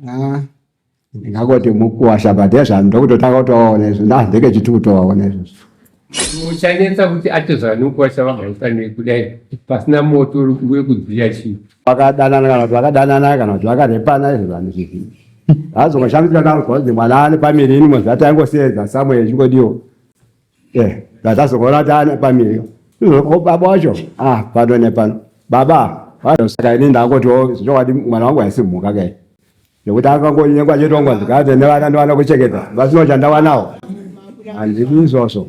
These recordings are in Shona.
Ah, ndingangoti mukuwasha but hezvanhu ndokutotanga kutovaona izvo nda ndekechiti kutovaona izvozvo. Uchanetsa kuti atezvara nomukuwasha vagarisane kudai pasina moto wekudziya chii. Vakadanana kana kuti vakadanana kana kuti vakarepana izvo zvanhu zvivi. Azongoshamisika ndakuzwa kuti mwana ane pamiri ini moziva taingoseedza somewhere ichingodiwo. Eh, ndatazoona kuti ane pamiri. Izvo baba wacho ah pano nepano. Baba, saka ini ndangotiwo zvokwadi mwana wangu haisi mhuka kai. Nekuti akangonyengwa chete wangu zvikadzi nevana ndovana kuchengeta. Vasina chandawanawo. Handidi izvozvo.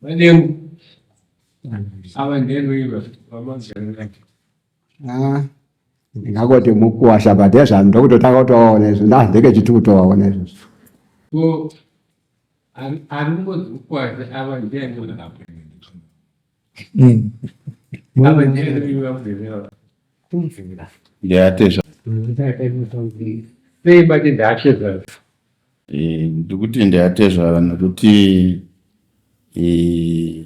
Madengu ava nderuiva vamazana. Ah, ndingangoti mukuwasha but hezvanhu ndokutotanga kutovaona izvo nda ndekechiti kutovaona izvozvo. Ko ari kungonzi mukuwasha ava ndiani? Ava ndiani vamuzana? Ndiatezva. Sei bati ndaatezvara? Ndikuti ndiatezvara nekuti eh,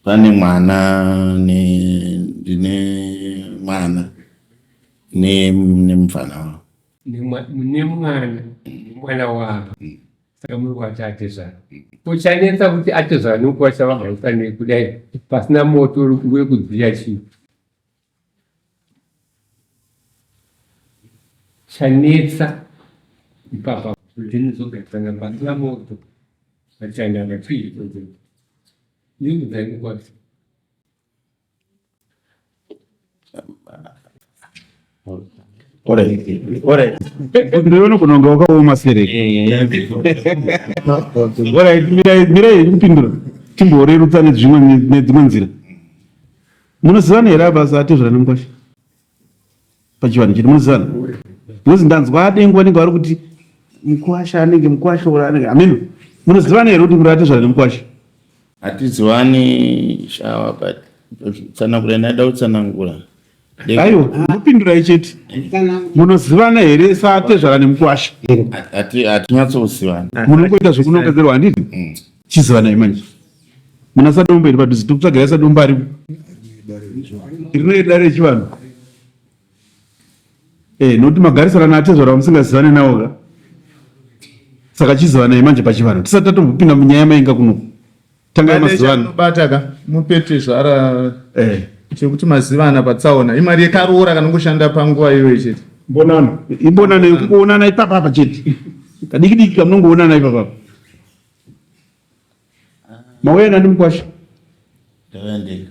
pane mwana ndine mwana nemufana wavo. Mune mwana nemwana wavo saka muri kuati atezvara. Ko chanetsa kuti atezvara nokuwasha vagarisane kudai pasina moto wekudziya chii? Chanetsa ipapa kuti muzogarisana pasina moto vachanaka chii ichocho ndikuudzai kwati Ndinoona kunonga wakaoma sereki. Alright, mirai mirai kupindura. Timborerutsa nedzimwe nedzimwe nzira. Munozivana here apa atezvara nemukwasha? Pachivanhu chedu munozivana? Because ndanzwa adengu vanenge vari kuti mukwasha anenge mukwasha ura anenge ameno. Munozivana here kuti muri atezvara nemukwasha? Hatizivani shawa but tsanangura ndaida kutsanangura. Aiwa, mupindurai chete. Munozivana here saatezvara nemukwasha? Hatinyatsozivana. Munongoita zvekunongedzerwa handiti? Mm. Chizivanai manje. Muna sadombo here padhuze? Tikutsvagirai sadombo aripo. Rino dare rechivanhu. Eh, nokuti magarisana naatezvara vamusingazivane nawo ka. Saka chizivanai manje pachivanhu. Tisati tatombopinda munyaya mainga kuno. Tangai mazivano. Bata ka mupete zvara eh chekuti mazivana patsaona imari yekaroora kanongoshanda panguva iyoyo chete. Mbonano. Imbonano yekuonana ipapa apa chete. Kadiki diki kamunongoonana ipapa apa. Mauya nani mukwasha? Ndauya ndega.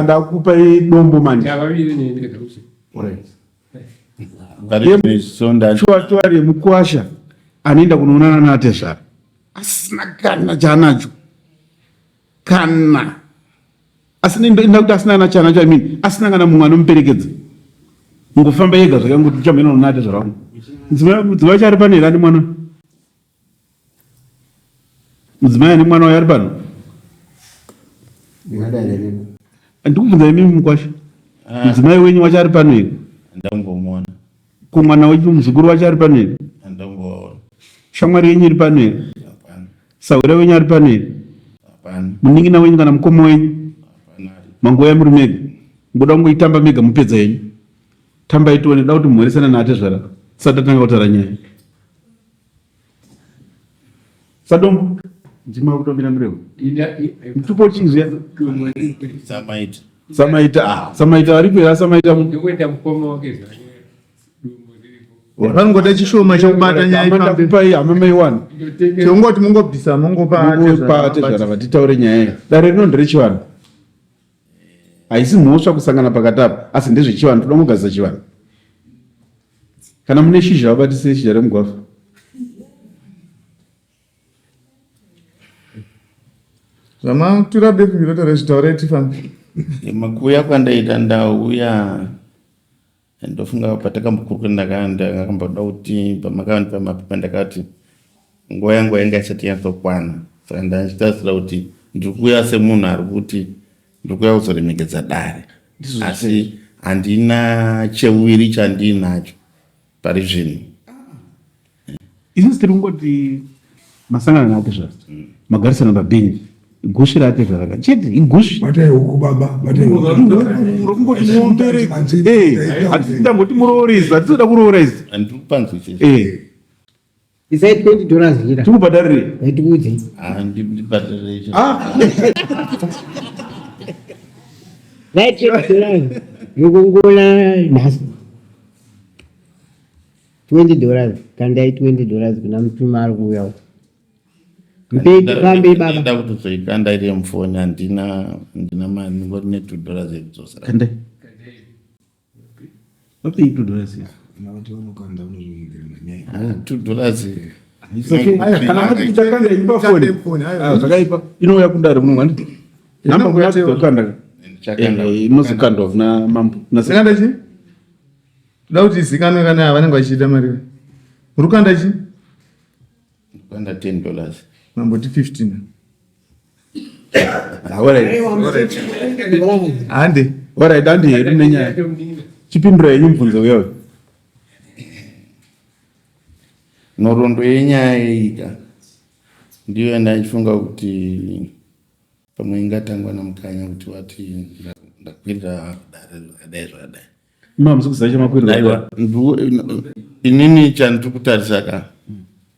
Ndakupa dombo manje. Shuwa remukwasha anoenda kunoonana naatezvara asina kana chaanacho kana asina inda kuti asina kana chaanacho I mean asina kana mumwe anomuperekedza ngofamba yega zvake ngoti uchamboenda kunoona atezvara wangu mudzimai wacho ari pano here ane mwana Mudzimai ane mwana wayo ari pano? Ndikubvunza imimi mukwasha. Ah. Mudzimai wenyu wacho ari pano here? Ndambomuona. Ko mwana wenyu muzukuru wacho ari pano here? Ndamboona. Shamwari yenyu iri pano here? Hapana. Sahwira wenyu ari pano here? Hapana. Munin'ina wenyu kana mukoma wenyu? Hapana. Mangouya muri mega. Ngoda kungoitamba mega mupedza henyu. Tambai tione da kuti mhoresana naatezvara. Tisati tatanga kutaura nyaya. Sadombo ndima kutomira murewo. Mutupo chii zviya? Samaita. Samaita ah, Samaita aripo here Samaita mu. Ndokuita mukoma wake zvake. Vanongoda chishoma chekubata nyaya ifambe. Ndakupai hama maiwana. Chekungoti mungobvisa mongopa Mongopa atezvara vatitaure nyaya iyi. Dare rino nderechivanhu. Haisi mhosva kusangana pakati apa asi ndezvechivanhu toda kungogadzisa chivanhu. Kana mune shizha vabatisei shizha remugwavha. Zvamatura bepi ndinotaura zvitaurai tifambe. Makuuya kwandaita ndauya. Ndofunga patakambokurukura ndakamboda kuti pamakandipa mapepa ndakati nguva yangu yainga isati yatsokwana, saka ndachitarisira kuti ndiri kuuya semunhu ari kuti ndiri kuuya kuzoremekedza dare, asi handina chewiri chandiinacho pari zvino. Isusu tiri kungoti masangana naatezvara, magarisana pabhenji, gusvi raatezvara chete igusvi. Batai huku baba, batai huku. Kungoti muombere, hatisi tamboti murooresa, hatisi kuda kuroora isu. Handiri kupanzwisisa. Isai 20 dollars hira. Tikubhadharirei? Ngaitikuudze. Handibhadharirei. Dai 20 dollars yokongola nhasi. 20 dollars kandai 20 dollars kuna mutuma ari kuuya uko. Mupei tifambe baba. Ndida kutozoikanda iri yemufoni, handina handina mari, ndingori ne 2 dollars yekudzosera. Kandai. Vapei 2 dollars iyo. 2 dollars. It's okay. Kana mati tichakanda iyi pafoni. Ah, zvakaipa. Inouya kudare muno handiti. Namba munazokanda. Ndichakanda. Inozokandwa kuna mambo. Ndakanda chi? Toda kuti izikanwe kana vanenge vachiita mari. Uri kukanda chi? Kanda 10 dollars. Mamboti 15. Alright. Hande. Alright, handi hedu nenyaya. Chipindura yenyu mubvunzo uyoyo. Nhoroondo yenyaya iyi ka ndiyo yandachifunga kuti pamwe ingatangwa naMukanya kuti wati ndakwirira dare zvakadai zvakadai. Imi hamusi kuziva chamakwirira. Aiwa, inini chandiri kutarisa ka,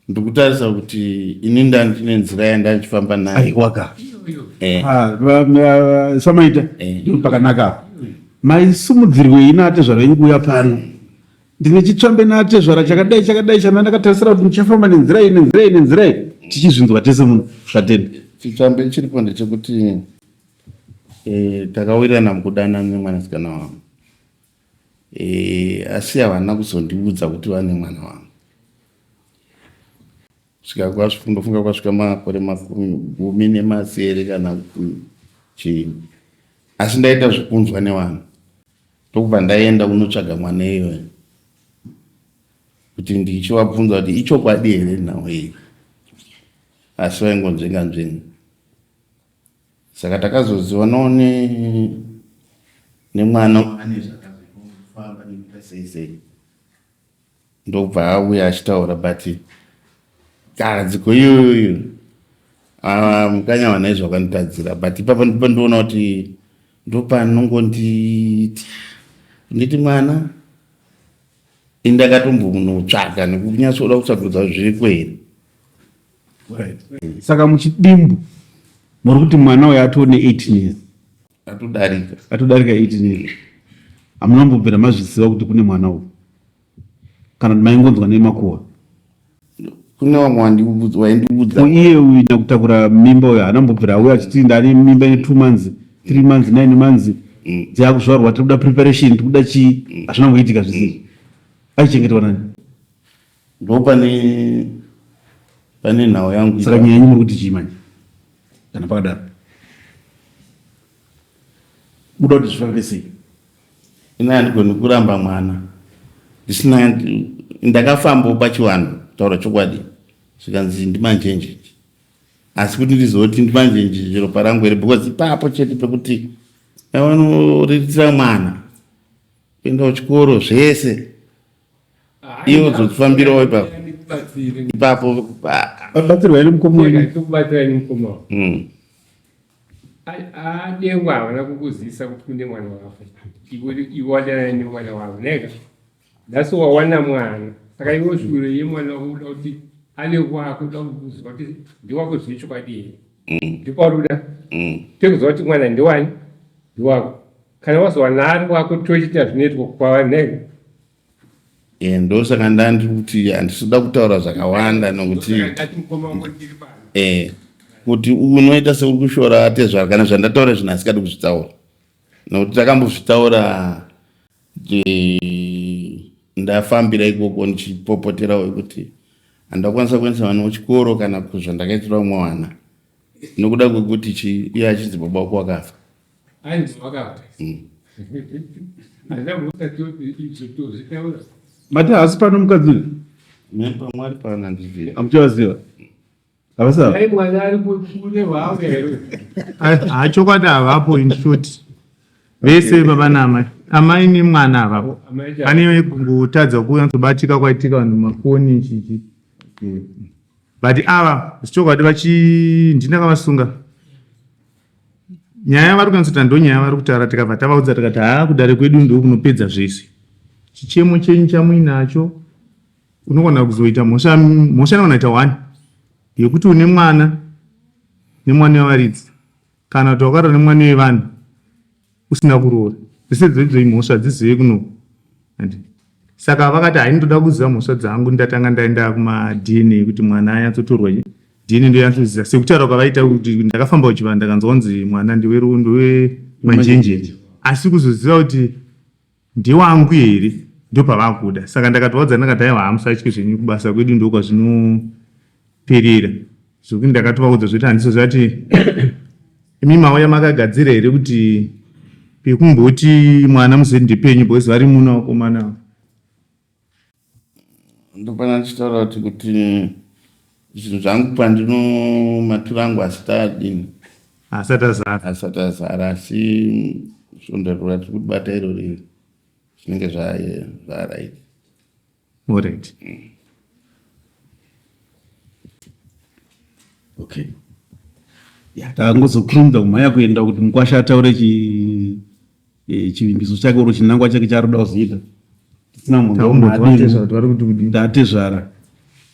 ndiri kutarisa kuti ini ndandine nzira yandandichifamba nayo. Aiwa ka. Ah, samaita ndiri pakanaka apa. Maisumudzirwei naatezvara venyu kuuya pano? Ndine chitsvambe naatezvara chakadai chakadai chana ndakatarisira kuti muchafamba nenzira iyi nenzira iyi nenzira iyi, tichizvinzwa tese muno. Zvatenda. Chitsvambe chiripo ndechekuti takawirirana mukudanana nemwanasikana wangu, asi havana kuzondiudza kuti vane mwana wangu svika ndofunga kwasvika makore 17 kana kuti chii, asi ndaita zvekunzwa nevanhu, ndokubva ndaenda kunotsvaga mwana iyoyo kuti ndichivabvunza kuti ichokwadi here nhau iyi, asi vaingonzvenga nzvenga. Saka takazozionawo nemwana ane zvakazofamba nekuita sei sei, ndobva auya achitaura, but gadziko iyoyo Mukanya vana izvo vakanditadzira, but ipapo ndipo ndioona kuti ndopanongonditi nditi mwana indakatombonotsvaga nekunyatsoda kutsvakurudza zviriko here. Right. Saka muchidimbu muri kuti mwana uyo atone 18 years? Atodarika. Atodarika 18 years. Hamuna kumbobvira mazviziva kuti kune mwana uyu, kana kuti maingonzwa nemakuhwa? Kune vamwe waindiudza. Iye uyu nyakutakura mimba uyu haana kumbobvira auya achiti ndane mimba ine 2 months, 3 months, 9 months, dzakuzvarwa, tiri kuda preparation, tiri kuda chii? Hazvina kumboitika zvese. Aichengetwa nani? Ndo pane nhau yangu. Saka nyaya yenyu muri kuti chii manje kana pakadaro? Muda kuti zvifambe sei? Ini handigoni kuramba mwana ndisina. Ndakafambawo pachivanhu, kutaura chokwadi, zvikanzi ndimanjenje, asi kuti ndizoti ndimanjenje ropa rangu here? Because ipapo chete pekuti vavanoriritira mwana kuenda kuchikoro zvese, ivo dzokufambirawo ipapo ipapo. Batsirwa ine mukoma wenyu. Kubatsira mukoma. Adewa havana kukuzivisa kuti kune mwana wavo, iwe wadanana nemwana wavo neka nhasi wawana mwana, saka iwe shuro yemwana wako uda kuti ane wako, uda kuziva kuti ndewako zvechokwadi here, ndikwauri uda tekuziva kuti mwana ndewani, ndewako. Kana wazowana ari wako, tochiita zvinoitwa kwavari neka. Ndosaka ndandiri kuti handisi kuda kutaura zvakawanda nokuti Ndati mukoma wangu ndiri pano. Kuti unoita seuri kushora tezvara kana zvandataura zvinhu asikadi kuzvitaura, nokuti takambozvitaura, ndafambira ikoko ndichipopoterawo kuti handakwanisa kuendesa vana kuchikoro kana kuzvandakaitira umwe wana nokuda kwekuti chi iye achinzi baba wako wakafa. Ainzi wakafa. Mati haasi pano mukadzi uyu? Pamwe ari pano handizivi. Amuchavaziva? Havasi ava? Dai mwana ari kure hwavo here? Hachokwadi havapo in short. Vese baba naamai. Amai nemwana havapo. Pane kungotadza kunyatsobatika kwaitika vanhu mafoni chichi. But ava zvichokwadi vachi ndinakavasunga. Nyaya yavari kunyatsoita ndonyaya yavari kutaura tikabva tavaudza tikati haa kudare kwedu ndokunopedza zvese. Chichemo chenyu chamuinacho unogona kuzoita mhosva mhosva inogona kuita one yekuti une mwana nemwana wevaridzi kana kuti wakarora nemwana wevanhu usina kuroora dzese dzoidzo imhosva hadzizive kuno and saka vakati hai ndoda kuziva mhosva dzangu ndatanga ndaenda kumadna kuti mwana anyatsotorwa dna ndoyatsoziva sekutaura kwavaita kuti ndakafamba kuchivanhu ndakanzwa kunzi mwana ndiwe manjenjenje asi kuzoziva kuti Ndewangu here ndopavakuda saka ndakatovaudza ndakati aiwa hamusatye zvenyu kubasa kwedu ndokwazvinoperera zvekuti ndakatovaudza zvekuti handizoziva kuti imi mauya makagadzira here kuti pekumboti mwana muzoti ndepenyu because vari muno vakomana ava. Ndopana ndichitaura kuti kuti zvinhu zvangu pandino matura angu asati adini asati azara asati azara asi svondo ratiri kubata irori zvinenge zvaraiti alright okay ya tangozokurumidza kumhanya kuenda kuti mukwasha ataure chi eh, chivimbiso chake oro chinangwa chake chaari kuda kuzoita tisina munhutatezvara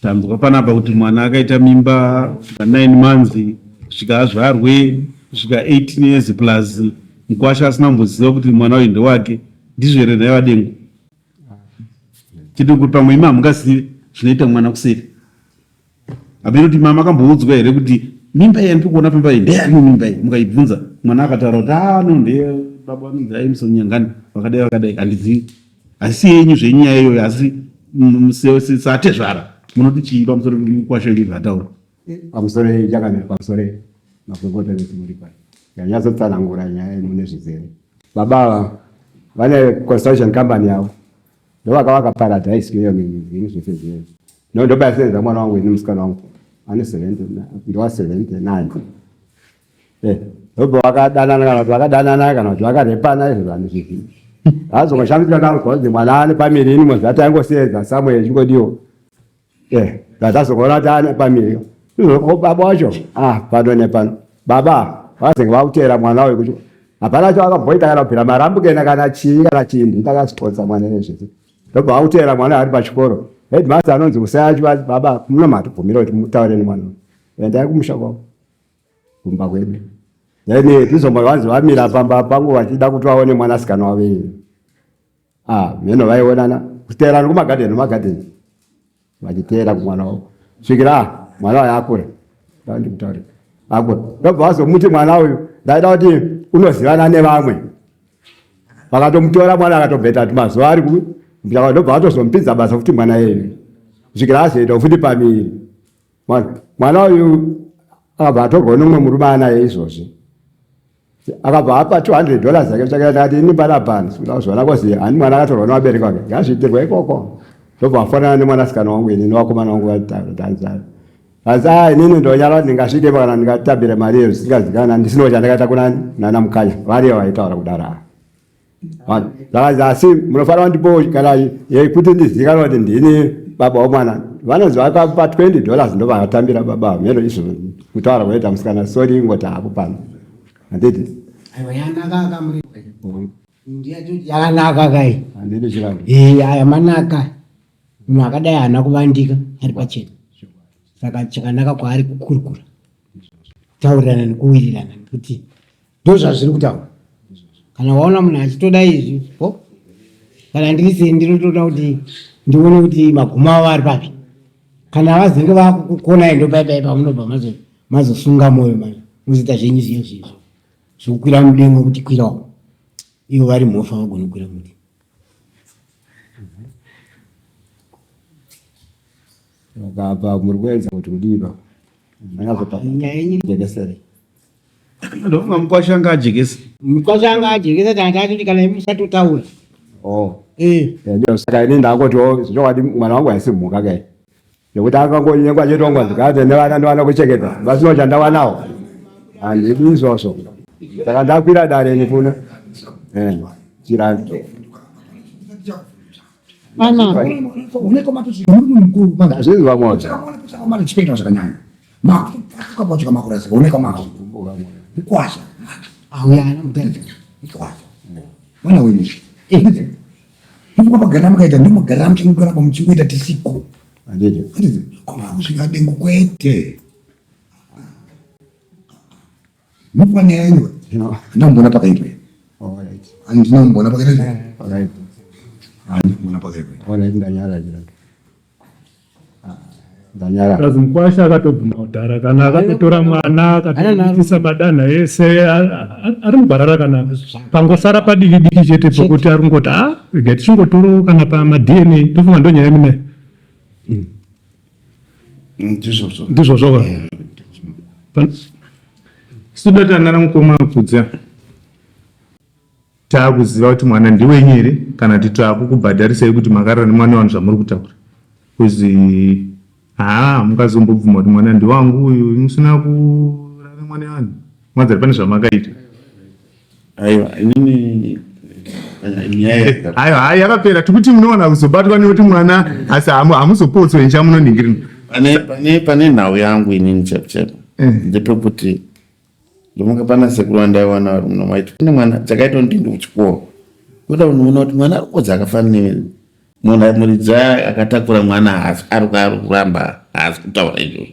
tanzwa panapa kuti mwana akaita mimba kusvika 9 months kusvika azvarwe kusvika 18 years plus mukwasha asina kumboziva kuti mwana uyu ndewake ndizvo here nhai vadengu chete kuti pamwe imi hamungazivi zvinoita mwana kuseri Hameno kuti mama akamboudzwa here kuti mimba iyi yandiri kuona pamba iyi ndeyani mimba iyi mukaibvunza mwana akataura kuti ah no ndeye baba vanonzi Aimson Nyangani vakadai vakadai handizivi asi yenyu zvenyu nyaya iyoyo asi satezvara munoti chii pamusoro pemukwasha wenyu zvaataura pamusoro chakamira pamusoro makurukota vese muri pano yanyatsotsanangura nyaya mune zvizere baba ava vane construction company yavo ndovakavaka paradise iyoyo zvinhu zvese zviye no ndobasenza mwana wangu ini musikana wangu ane 70 ndowa 79 eh ndobva vakadanana kana kuti vakadanana kana kuti vakarepana izvo vanhu zvivi azongoshamisika kanzi mwana ane pamiri ini mozi ataingosenza somewhere chingodiwo Eh, ndatazoona kuti ane pamiri. Izvo baba wacho ah pano nepano. Baba vazenge vakuteera mwana uyu kuti hapana chawakamboita kana kubvira marambukena kana chii kana chii ndakazviponsa mwana nezvese. Ndobva vakuteera mwana ari pachikoro. Headmaster anonzi usaya achivati baba muno matibvumira kuti mutaure nemwana uyu. Endai kumusha kwavo kumba kwedu. Then tizombo vanzi vamira pamba pangu vachida kuti vaone mwanasikana wavo iye. Ah, mheno vaionana kuteerana kumagadheni magadheni vachiteera kumwana wavo svikira ah, mwana uyu akura ndikutaure akura ndobva vazomuti mwana uyu ndaida kuti unozivana nevamwe vakatomutora mwana akatobveta kuti mazuva ari ku ndobva vatozomupinza basa futi mwana iyeyu svikira azoita futi pamiri mwana uyu akabva atorwa nomumwe murume anaye izvozvi akabva apa 200 dollars ake tsvakira ndakati ini panapa sikuda kuzviona kozi hani mwana akatorwa nevabereki vake ngazviitirwe ikoko ndobva afanana nemwanasikana wangu ini nevakomana vangu vatanzaa asi a inini ndonyara kuti ndingasvike kana ndingatambire mari iyo zvisingazikana ndisinawo chandakaita kunani nana mukanya variyo vaitaura kudaro ava zvakanzi asi munofanira kundipowo kana yekuti ndizikanwa kuti ndini baba womwana vanonzi vakapa 20 dollars ndovakatambira baba mheno izvo kutaura kunoita musikana sori ingoti hapo pano handiti aiwa yanaka kamuri yakanaka kai handidi chivanhu ee aya manaka munhu akadai haana kuvandika ari pachena saka chakanaka kwaari kukurukura kutaurirana nekuwirirana nekuti ndozvazviri kutaura kana waona munhu achitoda izvi ho kana ndiri sei ndinotoda kuti ndione kuti magumo avo ari papi kana vazenge vakukukonai ndopaipai pamunobva mazosunga mwoyo manje mozoita zvenyu zviyo zvizvo zvekukwira mudenga kuti kwirawo ivo vari mhofa vagone kukwira muti apa muri kuedza kuti kudii pa nyaya yenyu jekesere. Ndofunga mukwasha anga ajekesa. Mukwasha anga ajekesa tanga tati kana imi musatotaura. Oh. Eh. Ndio saka ini ndakotiwo zvokwadi mwana wangu haisi mhuka kai. Nekuti akangonyengwa chete zvikadzi nevana nevana kuchengeta vasina chandawanawo. Handidi izvozvo. Saka ndakwira dare ini kuno. Eh, chirandu. Pana. Ndazvinzwa mwoyo. Auya ana mudhara. Mwana wenyu mukwapagara makaita ndomagara muchingoramba muchingoita tisiko Handidi. koma kusvika dengu kwete mupa nyaya yenyu Zvino. handina pakaitwa All right. handina kumboona pakaitwa All right. handina kumboona pakaitwa All right, ndanyara chirandu. Ah, Ndanyara. Kazi mukwasha akatobvuma kudhara kana akatotora mwana akatoitisa madanha ese ari mugwara rakanaka pangosara padiki diki chete pokuti ari kungoti a rega tichingotorowo kana pamaDNA tofunga ndonyaya yemunayo. Ndizvozvo. Ndizvozvo ka Tinoda tana mukoma Kudza taakuziva kuti mwana ndiwenyu here kana kuti taakukubhadharisai kuti makarara nemwana wevanhu zvamuri kutaura kuzi haa mukazombobvuma kuti mwana ndiwangu uyu musina kurara nemwana wevanhu mwadzari pane zvamakaita. Aiwa inini nyaya Aiwa hai yakapera tikuti munowana kuzobatwa nekuti mwana asi hamuzopotswe nechamunoningirina. Pane nhau yangu inini chaipo chaipo ndepekuti ndomuka pana sekuru vandaiwana vari muno maiti kune mwana chakaita kuti ndiende kuchikoro kuda kunoona kuti mwana ari kodza akafanira munhu muridzi akatakura mwana haasi ari kuramba haasi kutaura izvozvo.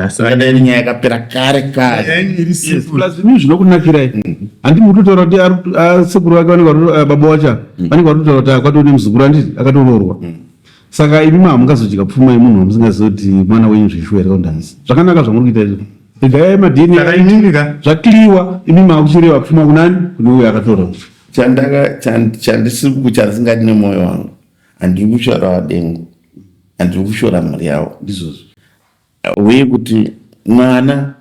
Saka dai nyaya yakapera kare kare. Plus imi zvinokunakirai handi muri kutotaura kuti sekuru vake vanenge baba wacho vanenge vari kutotaura kuti akatone muzukuru handiti akatoroorwa. Saka imi hamungazodya pfuma yemunhu wamusingazivi kuti mwana wenyu zveshuwa here kana kuti haasi. Zvakanaka zvamuri kuita izvo. Regai maDNA Saka imimi ka zvakiliwa imi maakuchireva pfuma kunani kune uyo akatora. Chandaka chandisiri chandisingadi nemwoyo wangu handiri kushora vadengu handiri kushora mhuri yavo. Ndizvozvo. Uye kuti mwana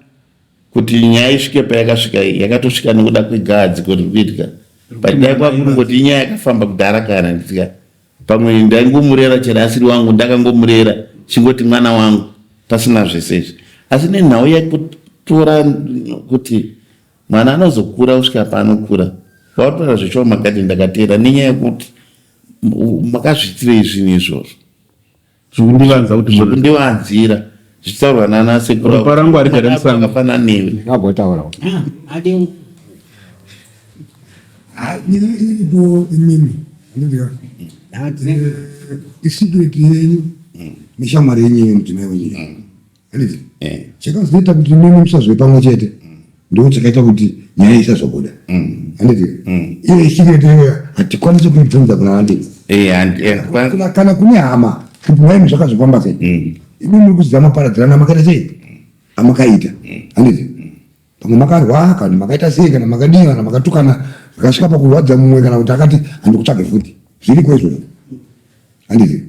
kuti nyaya isvike payakasvika iyi yakatosvika nekuda kwegadziko riri kuitika but dai kwakungoti inyaya yakafamba kudhara kana nditika pamwe ndaingomurera chero asiri wangu ndakangomurera chingoti mwana wangu pasina zvese izvi asi nenhau yekutora kuti mwana anozokura kusvika paanokura vautaura zveshuwa makati ndakateera nenyaya yekuti makazviitirei zvinhu izvozvo Zvikundivanza kuti zvikundivanzira zvichitaurwa nana sekuru Ropa rangu harigare musango. akafanana newe Ndingambotaurawo. Ade Nyaya iripo imimi handiti isecret yenyu neshamwari yenyu iyo mudzimai wenyu handiti chakazoita kuti imimi musazove pamwe chete ndo chakaita kuti nyaya isazobuda handiti iyo isecret iyoyo hatikwanisi kuibvunza kuna handiti kana kune hama kuti nhaimi zvakazofamba sei imi muri kuziva maparadzirana makaita sei amakaita handiti pamwe makarwa kana makaita sei kana makadii kana makatukana zvakasvika pakurwadza mumwe kana kuti akati handikutsvage futi zviriko izvozvo handiti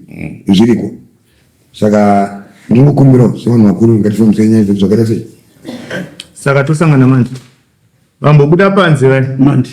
zviriko saka ndingokumbirawo sevanhu vakuru ngatifambisei nyaya dzedu zvakaita sei Saka tosangana manje. Vambobuda panze vai. Manje.